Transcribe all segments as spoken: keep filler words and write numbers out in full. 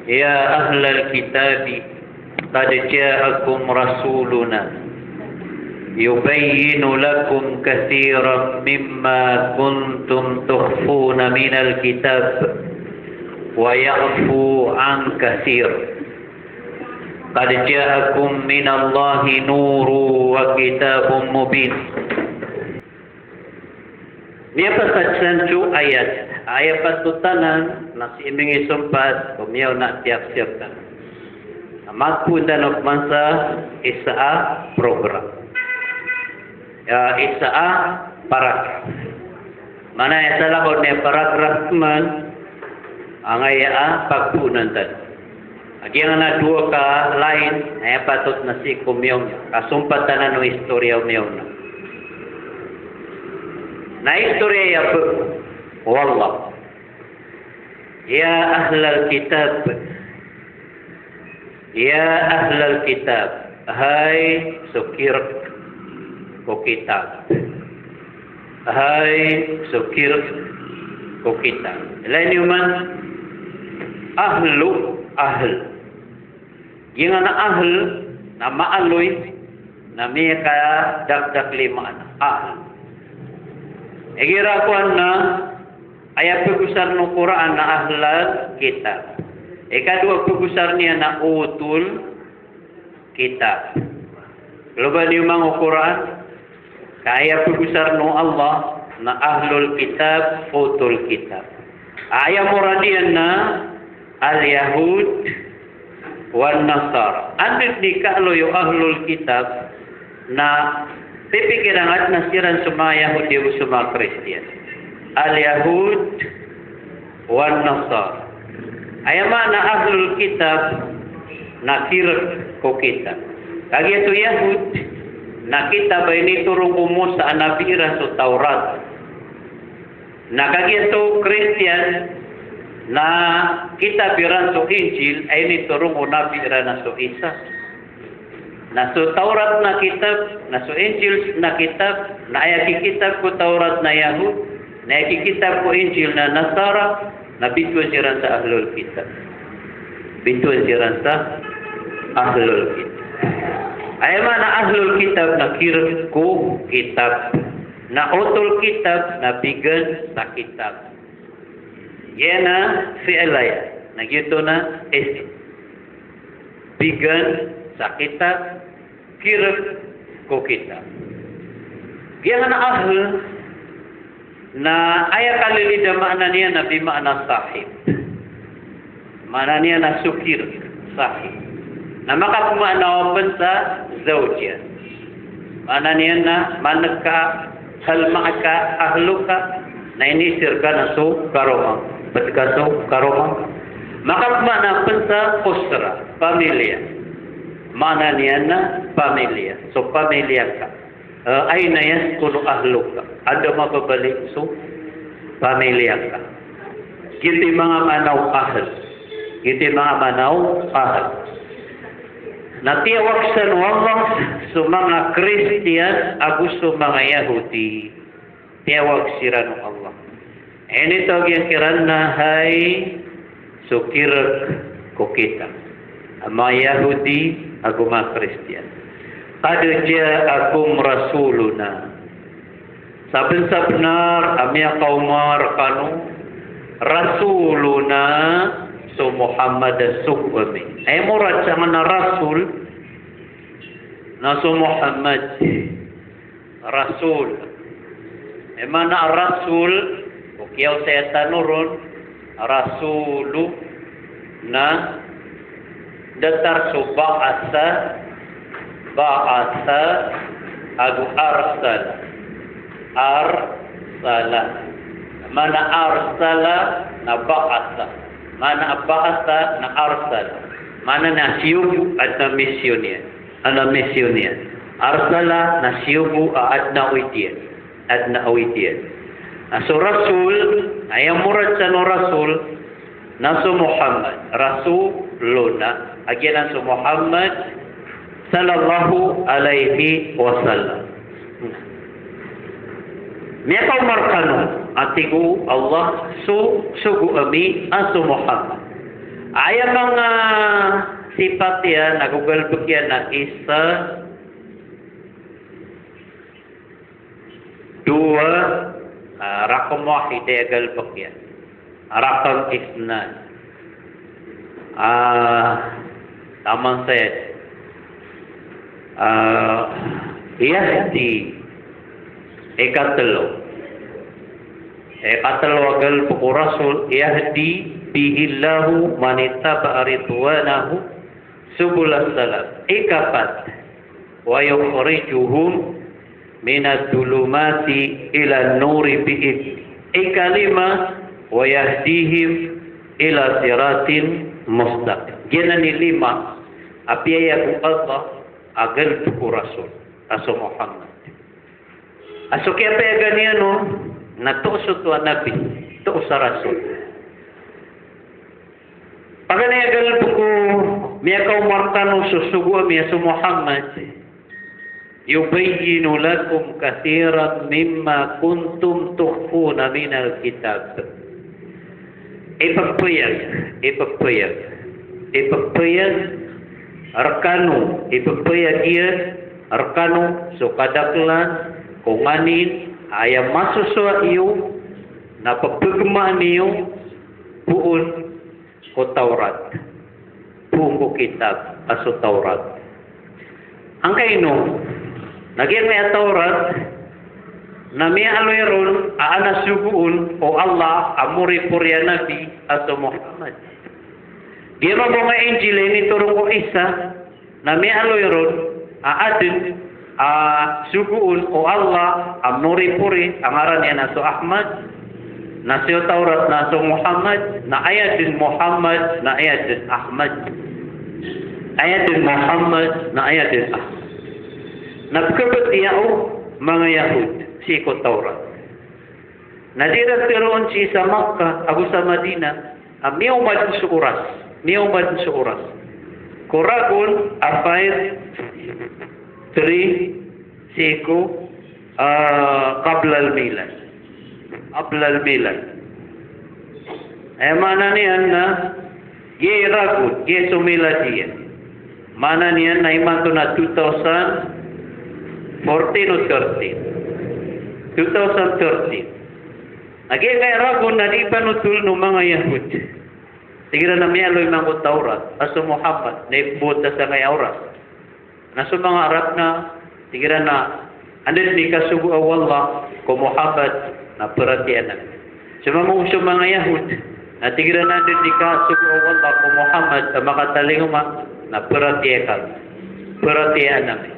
يا أهل الكتاب قد جاءكم رسولنا يبين لكم كثيرا مما كنتم تخفون من الكتاب ويعفو عن كثير قد جاءكم من الله نور وكتاب مبين. Miyapasad san so ayat, aya patotan anan na sii mingisompat ko miyaona a tiyafsir tano. Na magpoon tano pman sa isa a program. Ya, isa a paragraph. Maana aya salakaw niyan a paragraph man, angkaya a pagpoonan tano. A giyangkanan a dowa ka line, na aya patot na sii ko miyaona. Kasompatan anan o istoriya o miyaona. Na istoriya aya pn, wallah. يا أهل الكتاب. يا أهل الكتاب. Hay so kirk ko kitab. Hay so kirk ko kitab. Ilay niyo man, ahlu, ahl. Giyangkanan a ahl na maaloy, na miyakadakdakl i maana. Ahl. Igira kowan na aya pagosar o Qur'an na ahlal kitab. Ikadowa a pagosar iyan na utul kitab. Loba niyo man o Qur'an, ka aya pagosar o Allah na ahlul kitab, utul kitab. Aya morad iyan na al-Yahud wan Nasara. Anda dn i kaaloy o ahlul kitab na pipikiran a adn a siran so manga Yahudi ago so manga Kristiyan. Al-Yahud wan Nasara. Aya maana ahlul kitab na kirk ko kitab. Kagiya so Yahud na kitab a initoron ko Musa a nabi iran so Tawrat. Na kagiya so Kristiyan na kitab iran so Injil a initoron ko nabi iran a so Isa. Na so Tawrat na kitab, na so Injil na kitab, na aya kikitab ko Tawrat na Yahud, na aya kikitab ko Injil na Nasara, na bitowan siran sa ahlul kitab. Bitowan siran sa ahlul kitab. Aya maana ahlul kitab na kirk ko kitab. Na utul kitab na bigan sa kitab. Giya na fi'il aya, na giyoto na ism. Bigan sa kitab, kirk ko kitab. Giyangkanan a ahl na aya kalilid a maana niyan na bi maana sahib. Maana niyan na so kirk, sahib. Na makapmaana pn sa zawja. Maana niyan na man ka, hal ma'aka ahluka, na inisir ka na so karoma ngka. Pd ka so karoma ngka. Makapmaana pn sa usra, pamilya. Maana niyan na pamilya. So pamilya ka. Eh, aina yaskunu ahluka. Anda mababaloy so pamilya ka. Giyoto i manga maana o ahl. Giyoto i manga maana o ahl. Na tiyawag san o Allah so manga Kristiyan ago so manga Yahudi. Tiyawag siran o Allah. Initawag iyan kiran na hay so kirk ko kitab. A manga Yahudi ago manga Kristiyan. Qad ja'akum rasuluna. Sabnsabnar a miyakaoma rkano, rasuluna, so Muhammad a sogo ami. Aya morad sangkanan a rasul na so Muhammad. Rasul. Aya maana a rasul, o kiyaosaya tano ron, rasulu, na datar so ba'asa, ba'asa, ago arsala. Arsala. Maana arsala na ba'asa. Maana ba'asa na arsala. Maana na siyogo, adn a misyon iyan. Adn a misyon iyan. Arsala na siyogo a adn a awid iyan. Adn a awid iyan. Na so rasul, aya morad san o rasul, na so Muhammad. Rasuluna. A giyanan so Muhammad sallallahu alaihi wasallam. Miyakaoma rkano, a tig o Allah, so sogo ami a so Muhammad. Aya manga sipat iyan ago galbk iyan na isa, dowa, ah, rakam wahid aya galbk iyan. Rakam isnan. Ah, taman saya. Ah, yahdi. Ikatlo. Ikatlo a galbk o Rasul, yahdi bihillahu man ittaba'a ridwanahu subulas salam. Ikapat, wa yukhrijuhum minadh dhulumati ilan nuri bi'idhnih. Ikalima, wa yahdihim ila siratin mustaqim. Giyanan i lima a piyayag o Allah a galbk o Rasul a so Muhammad. A so kiyapayagan iyan on na toos oto a nabi, toos a rasul. Paganay a galbk o miyakaoma rkano so sogo ami a so Muhammad, yubayyinu lakum kathiran mimma kuntum tukhfuna minal kitab. Ipphayag, ipphayag, ipphayag rkano, ipphayag iyan rkano so kadaklan ko nganin a aya masosowa iyo na pphagmaan iyo poon ko Tawrat, poon ko kitab a so Tawrat. Angkaino? Na giyangkaya Tawrat na miyaaloy ron a adn a sogoon o Allah a moripori a nabi a so Muhammad. Giyangkoto a Injil a initoron ko Isa na miyaaloy ron a adn a sogoon o Allah a moripori a ngaran iyan a so Ahmad, na so Tawrat na so Muhammad, na aya dn Muhammad, na aya dn Ahmad. Aya dn Muhammad, na aya dn Ahmad. Na pkhabatiya o manga Yahud sii ko Tawrat. Na di iran tharoon sii sa Makkah ago sa Madinah a miyaoma dn so oras, miyaoma dn so oras ko ragon a five three sii ko, ah, qabla al-milad. Qabla al-milad. Aya maana niyan na giya i ragon, giya so miladiya. Maana niyan na imanto na two thousand fourteen o thirteen. Two thousand thirteen. Na giyangkaya ragon na di panothol o manga Yahud. Tig iran a miyaaloy man ko Tawrat a so Muhammad na ipmbowat sangkaya oras. Na so manga Arab na tig iran a anda dn i kasogoa o Allah ko Muhammad na paratiyayaan ami. So manga, so manga Yahud na tig iran a anda dn i kasogoa o Allah ko Muhammad a makatalingoma na paratiyayaan kami. Paratiyayaan ami.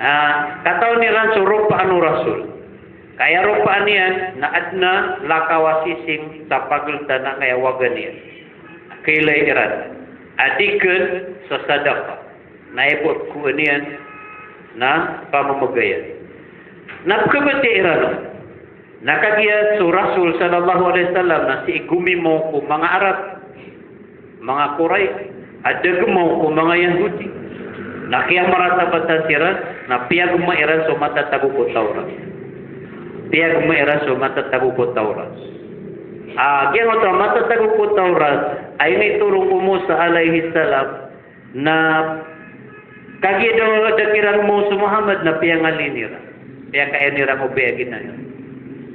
Ah, katawan iran so ropaan o Rasul. Ka aya ropaan iyan na adn a lakaw a sising sa pagltan angkaya waga niyan. Kailay iran a di kn sa sadaqah. Na aya bo a pkowaan iyan na pamamagayan. Na pkhabatiya iran on. Na kagiya so Rasul sallallahu alaihi wasallam na sii gomimowa ko manga Arab, manga Quraysh, a da gmaw ko manga Yahudi. Na kiyamaratabatan siran, na piyagma iran so matatago ko Tawrat. Piyagma iran so matatago ko Tawrat. Ah, giyangkoto a matatago ko Tawrat a initoron ko Musa alayhis salam, na kagiya da, da kiran gmaw so Muhammad na piyangalin iran. Piyakaaya iran o baya giyanan.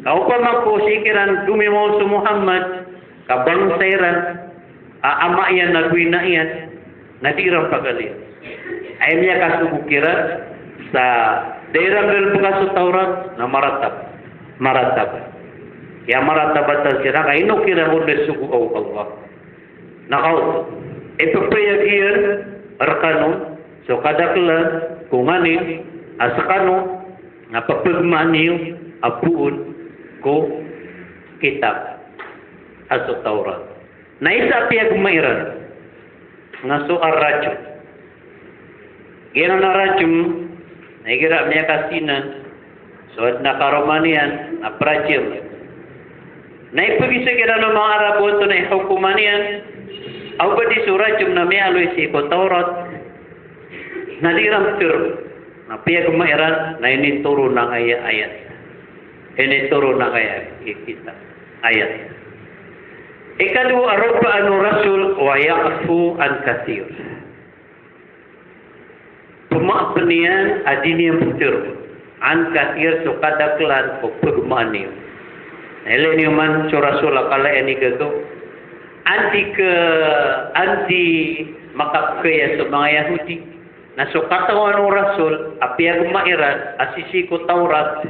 Ka opama ko sii kiran gomimaw so Muhammad, ka bangsa iran a ama iyan ago ina iyan, na di iran pagalin. Aya miyakasogo kiran sa da iran galbka so Tawrat na maratab. Maratab. Aya maratabatan siran ka ino kiran on da sogoa o Allah. Na kaoto, ipphayag iyan rkano so kadaklan ko nganin a skano na pphagmaan iyo a poon ko kitab a so Tawrat. Na isa a piyagma iran na so ar-rajm. Giyanan a rajm na igira miyakazina so adn a karoma niyan na prajm. Na ipgiza kiran o manga Arab o antonaa i hokoman iyan. Aw ba di so rajm na miyaaloy sii ko Tawrat? Na di iran ptharoon. Na piyagma iran na initoron angkaya ayat. Initoron angkaya i kitab. Ayat. Ikadowa a ropaan o Rasul, wa ya'fu an kathir. Pmaapn iyan a di niyan ptharoon. An kathir, so kadaklan ko pgmaan iyan. Na ilay niyo man so Rasul a kala iyan i gagaw. Anda i ka, anda i makapkaya so manga Yahudi. Na so katawan o Rasul a piyagma iran a sisii ko Tawrat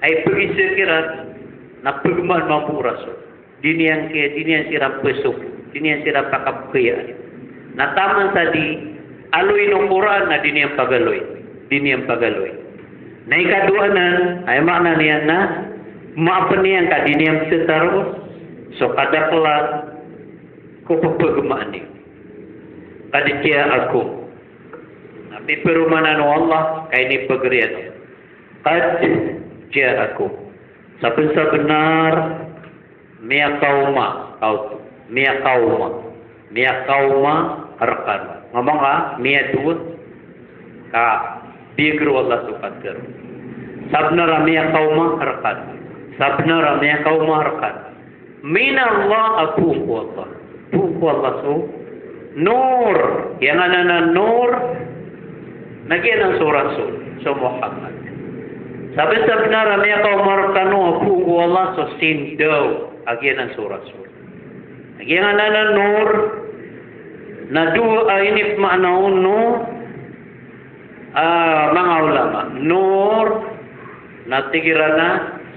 a ipgiza kiran, na pgmaan mambo o Rasul. Di niyan kiya, di niyan siran psok, di niyan siran pakapkayaan. Na taman sa di aloyn o Qur'an na di niyan pagaloyn, di niyan pagaloyn. Na ikadowa anan, aya maana niyan na, maapn iyan ka di niyan ptharoon so kadaklan ko pphagomaan iyan. Qad ja'akum. Na piperomanan o Allah ka inipagari iyan. Qad ja'akum. Sabn-, sabnar miyakaoma, kaoto. Miyakaoma. Miyakaoma rkano. Ngomong ka, miyadowa. Ka biyagr o Allah so katharo. Sabnar a miyakaoma rkano. Sabnar a miyakaoma rkano. Minallah, a poon ko Allah. Poon ko Allah so Nur. Aya nganan a Nur, na giyanan so Rasul, so Muhammad. Sabn-, sabnar a miyakaoma rkano a poon ko Allah so Sindaw, a giyanan so Rasul. Na giyanan a Nur, na dowa a inipmaana o Nur, ah, manga ulama. Nur, na tig iran a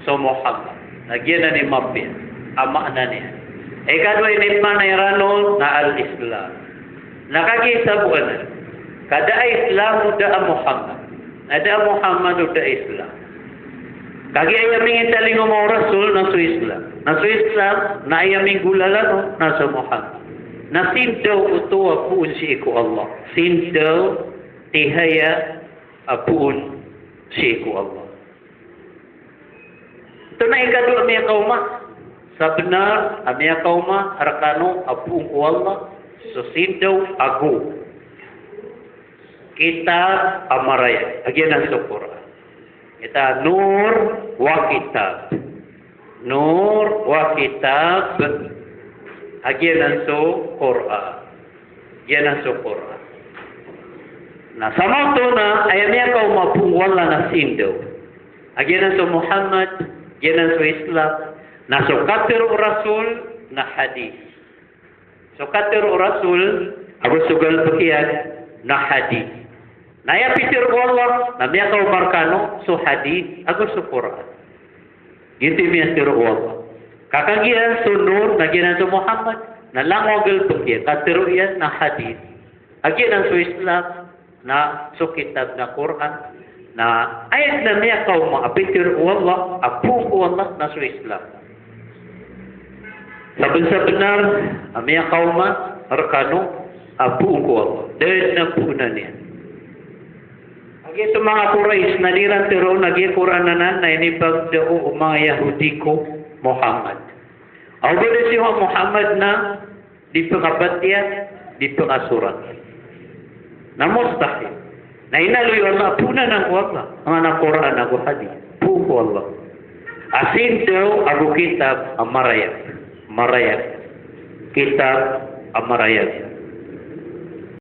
so Muhammad. Na giyanan i mapiya a maana niyan. Ikadowa a inipmaana iran on na al-Islam. Na kagiya sabap anan, ka da a Islam o da a Muhammad. Na da a Muhammad o da a Islam. Kagiya aya mingitalingoma o Rasul na so Islam. Na so Islam, na aya minggolalan on na so Muhammad. Na Sindaw oto a poon sii ko Allah. Sindaw, tihaya a poon sii ko Allah. Oto na ikadowa a miyakaoma. Sabnar a miyakaoma rkano a poon ko Allah so Sindaw ago kitab a marayag, a giyanan so Qur'an. Ita Nur wa kitab. Nur wa kitab. A giyanan so Qur'an. Giyanan so Qur'an. Na samaoto na aya miyakaoma a poon ko Allah na Sindaw. A giyanan so Muhammad, giyanan so Islam. Na so katharo o Rasul na hadith. So katharo o Rasul ago so galbk iyan na hadith. Na aya pitharo o Allah na miyakaoma rkano so hadith ago so Qur'an. Giyoto i miyatharo o Allah. Ka kagiya so Nur na giyanan so Muhammad, na langon a galbk iyan, katharo iyan na hadith. A giyanan so Islam, na so kitab na Qur'an. Na aya dn a miyakaoma a pitharo o Allah a poon ko Allah na so Islam. Sabn-, sabnar a miyakaoma rkano a poon ko Allah. Da dn a poonan iyan. Kagiya so manga Quraysh na di iran tharoon a giya Qur'an anan na inipagdao o manga Yahudi ko Muhammad. Aw ba da siyo a Muhammad na di pkabatiya, di pkasorat. Na mustahil. Na inaloy o Allah a poonan ko Allah. Angkanan a Qur'an ago hadith. Poon ko Allah. A Sindaw ago kitab a marayag. Marayag. Kitab a marayag.